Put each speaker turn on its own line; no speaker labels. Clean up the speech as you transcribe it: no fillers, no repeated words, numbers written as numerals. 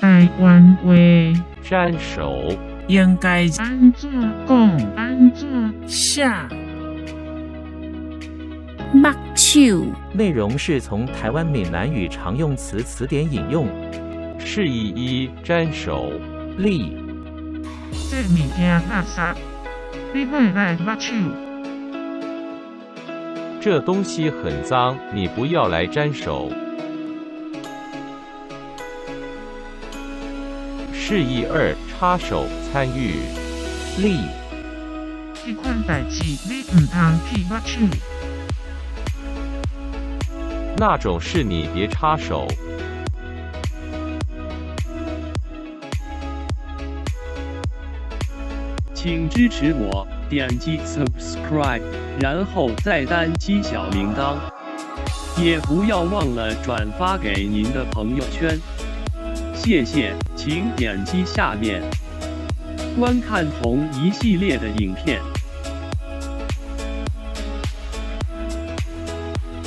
台灣話
沾手。
應該
按怎講？按怎
寫？
目手。
內容是從台灣閩南語常用詞詞典引用。
釋義一：沾手。
例：
這物件垃圾，你莫來目手。
這東西很髒，你不要來沾手。釋義二：插手、參與。
例：
這款代誌你毋通去目手。
那種事你別插手。
請支持我，點擊 subscribe，然後再單擊小鈴鐺，也不要忘了轉發給您的朋友圈。謝謝，請點擊下面觀看同一系列的影片。